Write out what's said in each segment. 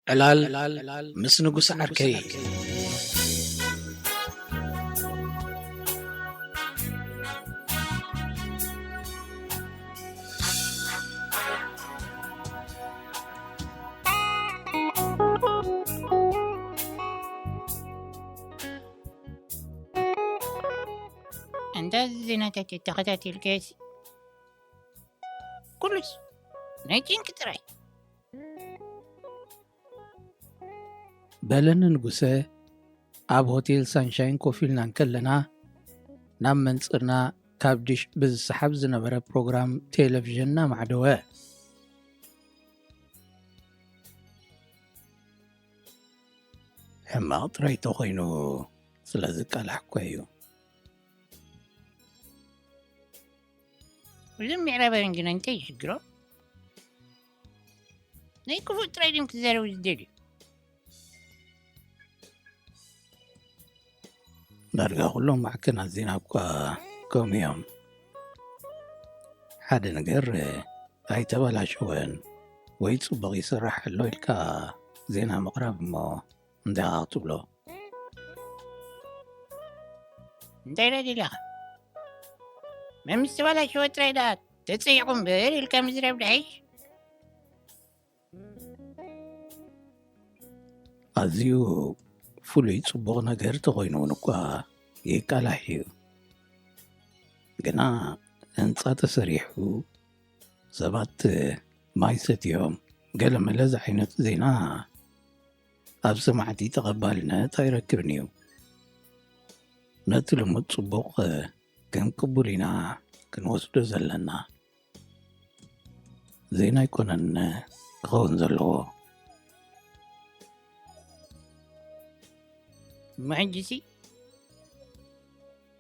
ዕላል ምስ ንጉስ ዓርከይ። እንዳ ዜናታት ተኸታቲልከስ ኩሉስ ናይ ጭንቂ ጥራይ። በለኒ ንጉሰ። ኣብ ሆቴል ሳንሻይን ኮፍ ኢልና እንከለና፣ ናብ መንጽርና ካብ ዲሽ ብዝሰሓብ ዝነበረ ፕሮግራም ቴሌቪዥን እናማዕደወ። ሕማቕ ጥራይ ተኾይኑ ስለ ዝቃላሕኮ እዩ። እዞም ምዕራባውያን ግና እንታይ ይሽግሮም? ናይ ክፉእ ጥራይ ድም ክዛረቡ ዝደልዩ። ዳርጋ ኩሎም ማዕከናት ዜና እኳ ከምኡ እዮም። ሓደ ነገር ኣይተበላሸወን ወይ ጽቡቕ ይስራሕ ኣሎ ኢልካ ዜና ምቕራብ እሞ እንታይ ክትብሎ? እንታይ ኢለ ደሊኻ? መምስ ተበላሸወ ጥራይ ደኣ ተጸይቑ እምበር ኢልካ ምዝራብ ደሓይሽ። ኣዝዩ ፍሉይ ጽቡቕ ነገር ተኾይኑ እውን እኳ ይቃላሕ እዩ። ግና ህንጻ ተሰሪሑ፣ ሰባት ማይ ሰትዮም፣ ገለመለ ዝዓይነቱ ዜና ኣብ ሰማዕቲ ተቐባልነት ኣይረክብን እዩ። ነቲ ልሙድ ጽቡቕ ከም ቅቡል ኢና ክንወስዶ ዘለና። ዜና ኣይኮነን ክኸውን ዘለዎ። እሞ ሕጂሲ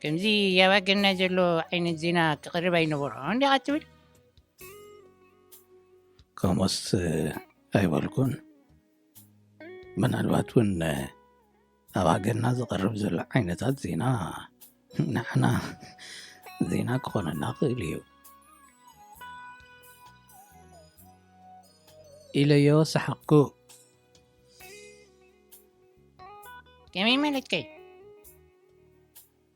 ከምዚ ያባገና ዘሎ ዓይነት ዜና ክቕርብ ኣይነበሮ እንዲኻ ትብል? ከምኡስ ኣይበልኩን። ምናልባት እውን ኣብ ሃገርና ዝቐርብ ዘሎ ዓይነታት ዜና ንዓና ዜና ክኾነና ክእል እዩ ኢለዮ ሰሓቕኩ። ከመይ ማለትከ?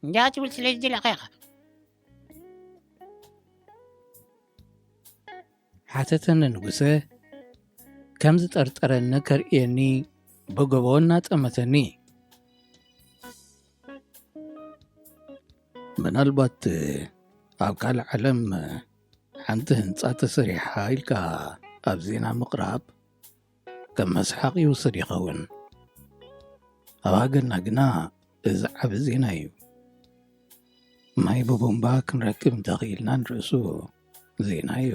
እንዲኻ ትብል ስለ ዝደለኻ ኢኻ። ሓተተኒ ንጉሰ። ከም ዝጠርጠረኒ ከርእየኒ ብጎቦ እናጠመተኒ። ምናልባት ኣብ ካልእ ዓለም ሓንቲ ህንጻ ተሰሪሓ ኢልካ ኣብ ዜና ምቕራብ ከም መስሓቕ ይውሰድ ይኸውን። ኣብ ሃገርና ግና እዚ ዓቢ ዜና እዩ። ማይ ብቦምባ ክንረክብ እንተኽኢልና ንርእሱ ዜና እዩ።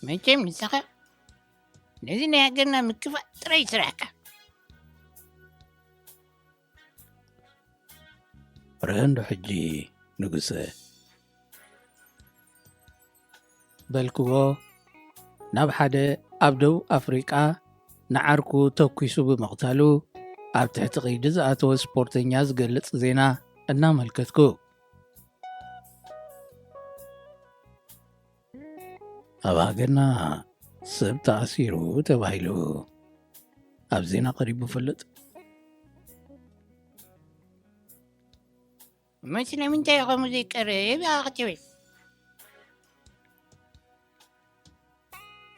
መቸም ንስኻ ነዚ ናይ ሃገርና ምክፋእ ጥራይ ስራሕካ። ርእ እንዶ ሕጂ ንጉሰ። በልክዎ፣ ናብ ሓደ ኣብ ደቡብ ኣፍሪቃ ንዓርኩ ተኲሱ ብምቕታሉ ኣብ ትሕቲ ቀይዲ ዝኣተወ ስፖርተኛ ዝገልጽ ዜና እናመልከትኩ። ኣብ ሃገርና ሰብ ተኣሲሩ ተባሂሉ ኣብ ዜና ቀሪቡ ይፈልጥ? እሞ ስለምንታይ እዩ ከምኡ ዘይቀርብ ኢኻ ክትብል?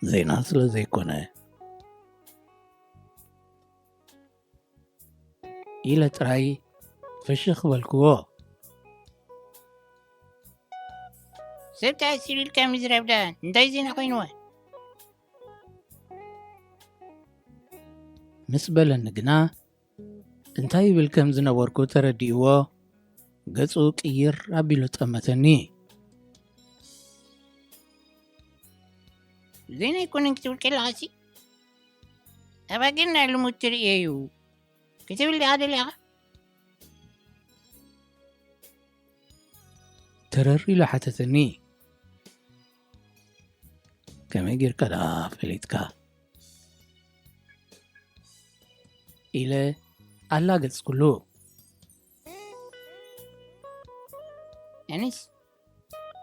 ዜና ስለ ዘይኮነ ኢለ ጥራይ ፍሽኽ በልክዎ። ሰብ ተኣሲሩ ኢልካ ምዝራብ ደኣ እንታይ ዜና ኮይንዎ? ምስ በለኒ ግና እንታይ ይብል ከም ዝነበርኩ ተረዲእዎ፣ ገጹ ቅይር ኣቢሉ ጠመተኒ። ዜና ኣይኮነን ክትብል ከለኻሲ ኣብ ሃገርና ልሙድ ትርእዮ እዩ ክትብል ዲኻ ደሊኻ? ተረር ኢሉ ሓተተኒ። ከመይ ጌርካ ደኣ ፈሊጥካ? ኢለ ኣላገጽኩሉ። ኣነስ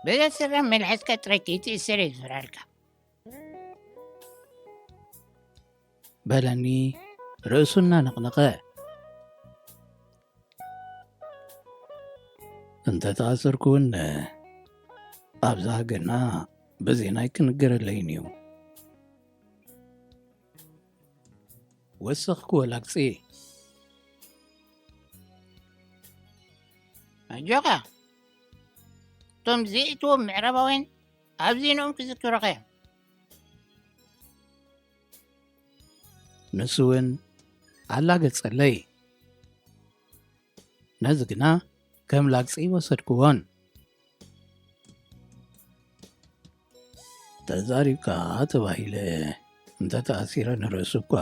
በዛ ስረ መልሓስካ ጥራይ ከይትእሰር እየ ዝፈራልካ። በለኒ ርእሱ እናነቕነቐ። እንተ ተኣሰርኩ እውን ኣብዛ ሃገርና ብዜና ኣይክንገረለይን እዩ። ወሰኽኩ ወላግጺ። ኣጆኻ፣ እቶም ዘይእትዎም ምዕራባውያን ኣብ ዜንኦም ክዝክሩኻ እዮም። ንሱ እውን ኣላገጸለይ። ነዚ ግና ከም ላግጺ ወሰድክዎን። ተዛሪብካ ተባሂለ እንተ ተኣሲረ ንርእሱ እኳ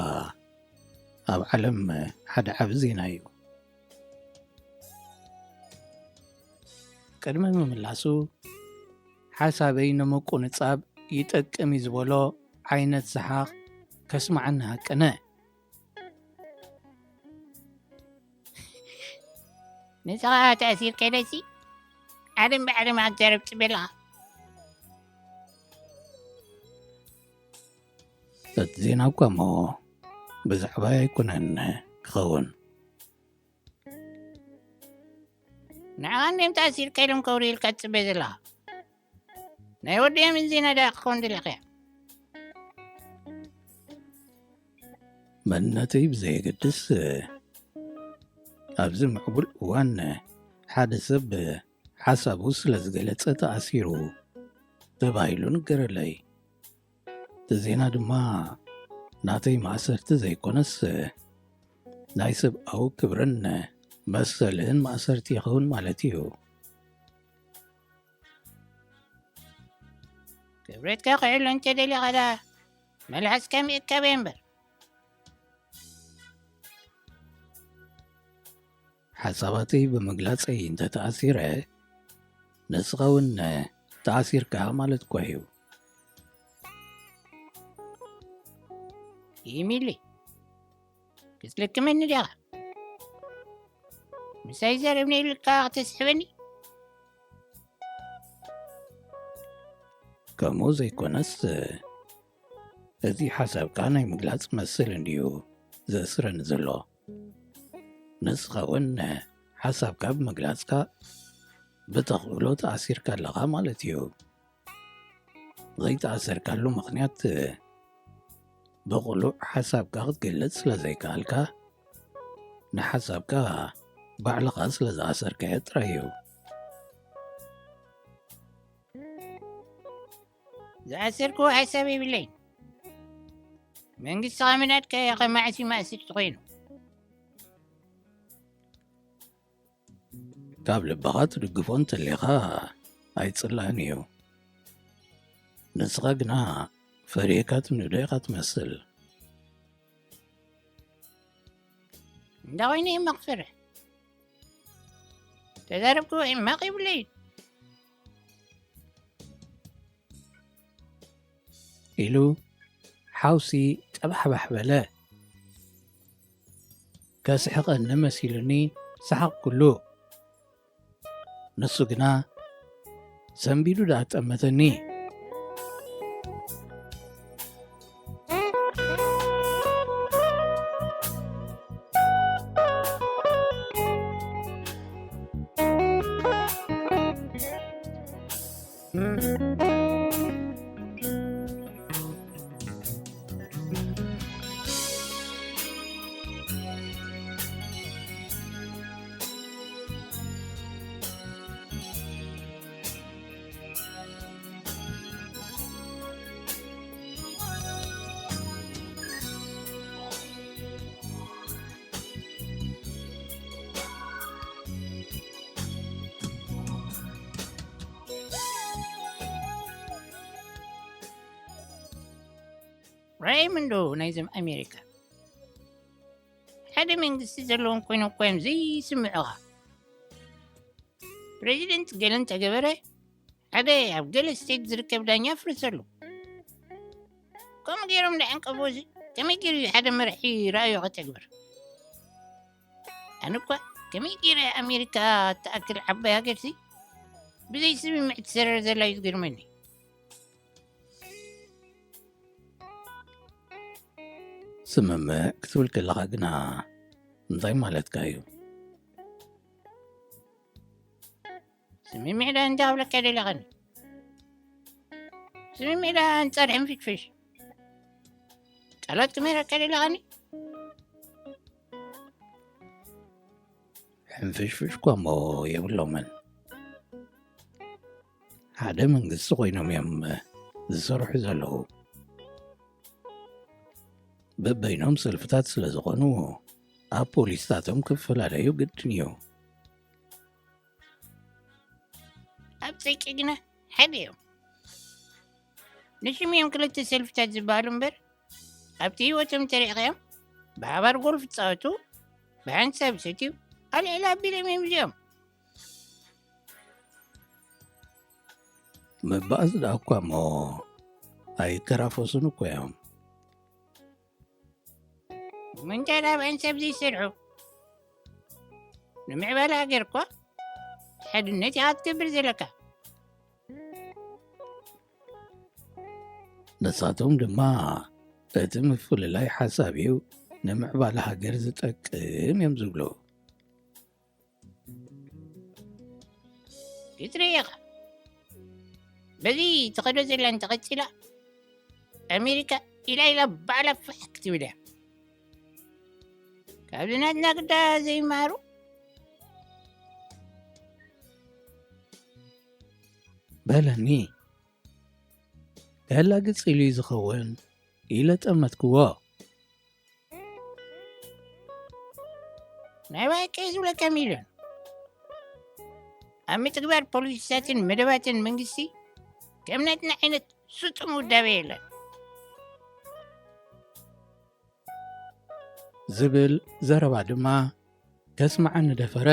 ኣብ ዓለም ሓደ ዓቢ ዜና እዩ። ቅድሚ ምምላሱ ሓሳበይ ንምቁንጻብ ይጠቅም እዩ ዝበሎ ዓይነት ሰሓቕ ከስምዓኒ ሃቀነ። ንስኻ ተኣሲር ከይደሲ ዓለም ብዓለም ኣዛረብ ጽበልኻ። እቲ ዜና እኳ እሞ ብዛዕባ ኣይኮነን ክኸውን። ንዓኻ እንድዮም ተኣሲር ከይዶም ከውሪ ኢልካ ትጽበ ዘለኻ። ናይ ወዲኦም ዜና ደኣ ክኸውን ደሊኻ። መንነተይ ብዘየገድስ ኣብዚ ምዕቡል እዋን ሓደ ሰብ ሓሳቡ ስለ ዝገለጸ ተኣሲሩ ተባሂሉ ንገረለይ። እቲ ዜና ድማ ናተይ ማእሰርቲ ዘይኮነስ ናይ ሰብኣዊ ክብርን መሰልን ማእሰርቲ ይኸውን ማለት እዩ። ክብረትካ ክሕሎ እንተደሊኻ ደኣ መልሓስካ ምእካብ እምበር። ሓሳባተይ ብምግላጸይ እንተተኣሲረ ንስኻ እውን ተኣሲርካ ማለት እኳ እዩ። ኢሚሊ፣ ክትልክመኒ ዲኻ? ምሳይ ዘረብኒ ኢልካ ክትስሕበኒ? ከምኡ ዘይኮነስ እዚ ሓሳብካ ናይ ምግላጽ መስል እንድዩ ዘእስረኒ ዘሎ። ንስኻ እውን ሓሳብካ ብምግላጽካ ብተኽእሎ ተኣሲርካ ኣለኻ ማለት እዩ። ዘይተኣሰርካሉ ምኽንያት ብቕሉዕ ሓሳብካ ክትገልጽ ስለ ዘይከኣልካ ንሓሳብካ ባዕልኻ ስለ ዝኣሰርካዮ ጥራይ እዩ። ዝኣሰርክዎ ሓሳብ የብለይን። መንግስቲ ካብ ምናድካ ኢኻ መዓስ እዩ ማእሰርቲ ኮይኑ? ካብ ልብኻ ትድግፎ እንተሊኻ ኣይጽላእን እዩ። ንስኻ ግና ፈሪህካ ትንእዶ ኢኻ ትመስል። እንዳ ኮይነ ሕማቕ ፈርሕ ተዛረብክዎ ሕማቕ የብለይን። ኢሉ ሓውሲ ጠባሕባሕ በለ። ከስሕቐኒ መሲሉኒ ሰሓቕኩሉ። ንሱ ግና ሰንቢዱ ደኣ ጠመተኒ። ራእይ ምንዶ ናይዞም ኣሜሪካ ሓደ መንግስቲ ዘለዎም ኮይኖም እኮ እዮም ዘይስምዑኻ። ፕሬዚደንት ገለ እንተገበረ ሓደ ኣብ ገለ ስቴት ዝርከብ ዳኛ ፍርሰሉ። ከምኡ ገይሮም ንዕንቀፎ እዚ ከመይ ገይሩ እዩ ሓደ መራሒ ረኣዮ ከተግብር? ኣነ እኳ ከመይ ገይረ ኣሜሪካ ትኣክል ዓባይ ሃገርሲ ብዘይ ስምምዕ ትሰረር ዘላ እዩ ዝገርመኒ። ስምምዕ ክትብል ከለኻ ግና እንታይ ማለትካ እዩ? ስምምዕ ዳ እንታይ ኣብለካ ደለኻኒ? ስምምዕ ዳ ኣንጻር ሕንፍሽፍሽ ጸሎት ክምህረካ ደለኻኒ? ሕንፍሽፍሽ እኳ እሞ የብሎምን። ሓደ መንግስቲ ኮይኖም እዮም ዝሰርሑ ዘለዉ። በበይኖም ሰልፍታት ስለ ዝኾኑ ኣብ ፖሊስታቶም ክፈላለዩ ግድን እዩ። ኣብ ጽድቂ ግና ሓደ እዮም። ንሽም እዮም ክልተ ሰልፍታት ዝበሃሉ እምበር ኣብቲ ህይወቶም ተሪእኻዮም ብሓባር ጎልፍ ይጻወቱ፣ ብሓንሳብ ይሰትዩ፣ ኣልዒል ኣቢሎም እዮም እዚኦም። ምባኣስ ደኣ እኳ እሞ ኣይከራፈሱን እኮ እዮም። ምንታይ ደኣ ብኣንሳብ ዘይሰርሑ? ንምዕባለ ሃገር እኮ ሓድነት ኢኻ ክትገብር ዘለካ። ንሳቶም ድማ እቲ ምፍልላይ ሓሳብ እዩ ንምዕባለ ሃገር ዝጠቅም እዮም ዝብሉ። ይትረየኻ። በዚ ተኸዶ ዘላ እንተቐጺላ ኣሜሪካ ኢላ ኢላ ባዕላ ፋሕ ክትብል እያ። ካብዚ ናትና ግዳ ዘይመሃሩ። በለኒ፣ ከላግጽ ኢሉ እዩ ዝኸውን ኢለ ጠመትክዎ። ናይ ባይቀይ ዝብለካ ሚልዮን ኣብ ምትግባር ፖሊሲታትን መደባትን መንግስቲ ከም ናትና ዓይነት ስጡም ውዳቤ የለን። ዝብል ዘረባ ድማ ከስምዓኒ ደፈረ።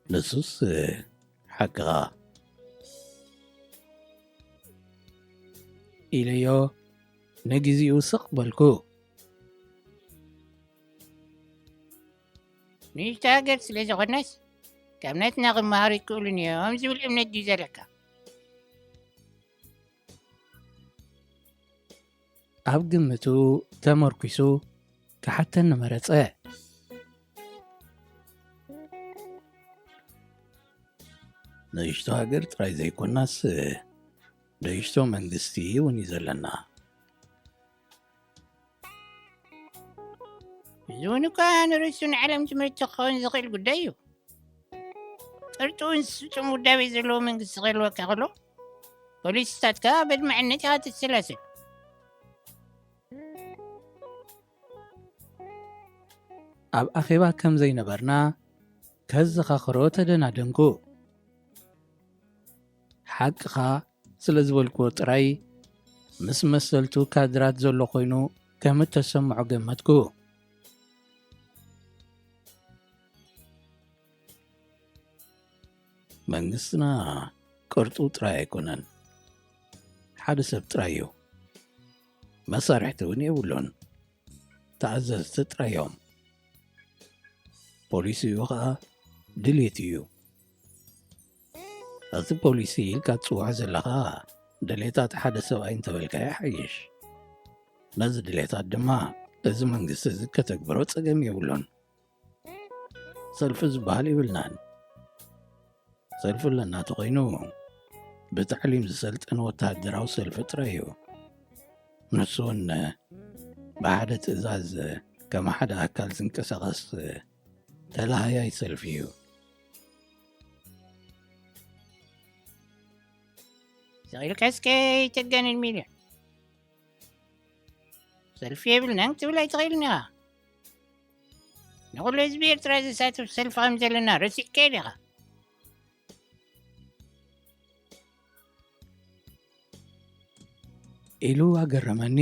ንሱስ ሓቅኻ ኢለዮ ንግዚኡ ስቕ በልኩ። ንእሽቶ ሃገር ስለ ዝኾነስ ካብ ናትና ክመሃሩ ይክእሉን እዮም ዝብል እምነት ድዩ ዘለካ? ኣብ ግምቱ ተመርኲሱ ክሓተኒ መረጸ። ንእሽቶ ሃገር ጥራይ ዘይኮናስ ንእሽቶ መንግስቲ እውን እዩ ዘለና። እዚ እውን እኳ ንርእሱ ንዓለም ትምህርቲ ክኸውን ዝኽእል ጉዳይ እዩ። ቅርጽ እውን ስጡም ውዳቤ ዘለዎ መንግስቲ ክህልወካ ከሎ ፖሊሲታትካ በድማዕነት ኢኻ ተሰላስል። ኣብ ኣኼባ ከም ዘይነበርና ከዘኻኽሮ ተደናደንኩ። ሓቅኻ ስለ ዝበልክዎ ጥራይ ምስ መሰልቱ ካድራት ዘሎ ኮይኑ ከም እተሰምዖ ገመትኩ። መንግስትና ቅርጹ ጥራይ ኣይኮነን፣ ሓደ ሰብ ጥራይ እዩ። መሳርሕቲ እውን የብሉን፣ ተኣዘዝቲ ጥራይ እዮም። ፖሊሲኡ ኸኣ ድሌት እዩ። እቲ ፖሊሲ ኢልካ ትጽውዖ ዘለኻ ድሌታት ሓደ ሰብኣይ እንተበልካዮ ይሓይሽ። ነዚ ድሌታት ድማ እዚ መንግስቲ እዚ ከተግብሮ ጸገም የብሉን። ሰልፊ ዝበሃል የብልናን። ሰልፊ ኣለና ተኾይኑ ብታዕሊም ዝሰልጠነ ወተሃደራዊ ሰልፊ ጥራይ እዩ። ንሱ እውን ብሓደ ትእዛዝ ከም ሓደ ኣካል ዝንቀሳቐስ ተላሃያይ ሰልፊ እዩ። ስቕ ኢልካ እስከ ኣይተጋንን ሚልዮን። ሰልፊ የብልናን ክትብል ኣይትኽእልን ኢኻ። ንኹሉ ህዝቢ ኤርትራ ዘሳትፍ ሰልፊ ከም ዘለና ረሲዕካዮ ዲኻ? ኢሉ ኣገረመኒ።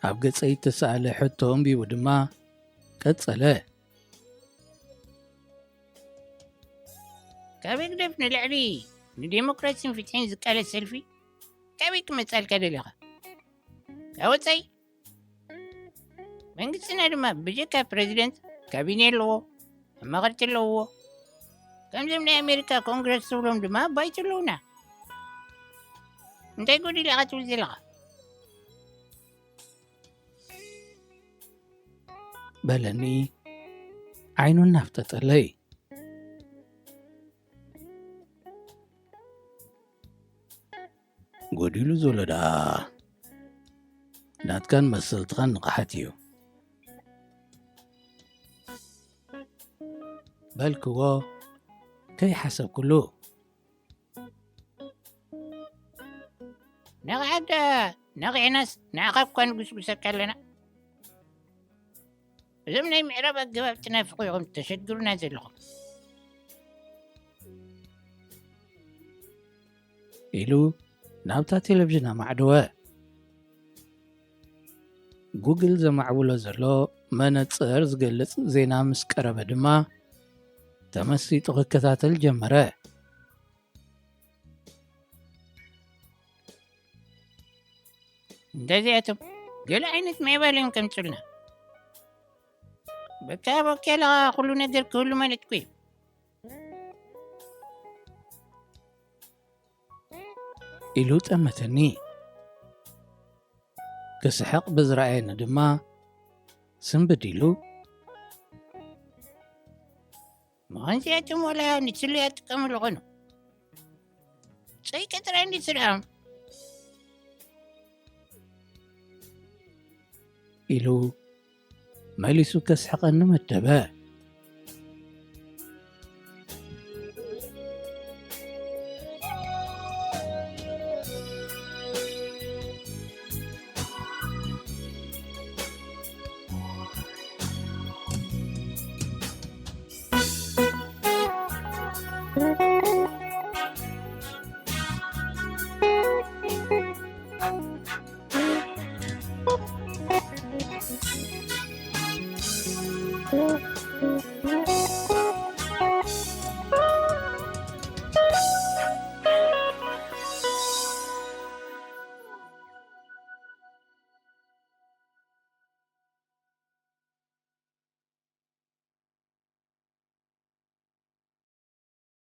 ኣብ ገጸይ እተሳእለ ሕቶ ኣንቢቡ ድማ ቀጸለ። ካብ ህግደፍ ንላዕሊ ንዴሞክራሲን ፍትሕን ዝቃለስ ሰልፊ ካበይ ክመጻልካ ደሊኻ? ካብ ወጻኢ? መንግስትና ድማ ብጀካ ፕረዚደንት ካቢኔ ኣለዎ፣ ኣማኸርቲ ኣለውዎ። ከምዞም ናይ ኣሜሪካ ኮንግረስ ዝብሎም ድማ ባይቶ ኣለውና። እንታይ ጎዲሉ ኢኻ ትብል ዘለኻ? በለኒ ዓይኑ እናፍጠጠለይ። ጎዲሉ ዘሎ ደኣ ናትካን መሰልትኻን ንቕሓት እዩ። በልክዎ ከይሓሰብኩሉ። ነቕዓት ደኣ ነቒዕናስ ንዓኻ እኳ ንጉስጉሰካ ኣለና። እዞም ናይ ምዕራብ ኣገባብ ትናፍቑ ኢኹም ተሸግሩና ዘለኹም። ኢሉ ናብታ ቴሌቪዥን ኣማዕደወ። ጉግል ዘማዕብሎ ዘሎ መነጽር ዝገልጽ ዜና ምስ ቀረበ ድማ ተመሲጡ ክከታተል ጀመረ። እንደዚኣቶም ገለ ዓይነት ምዕባለ እዮም ከምጽኡልና። በቃ ቦኬላ ኩሉ ነገር ክህሉ ማለት እኮ እዩ። ኢሉ ጠመተኒ። ክስሕቕ ብዝረኣየኒ ድማ ስንብድ ኢሉ። ምዃን እዚኣቶም ዋላ ንስለ ይጥቀምሉ ኾኑ። ጸይቂ ጥራይ እንዲ ስርሖም። ኢሉ መሊሱ ከስሕቐኒ መደበ።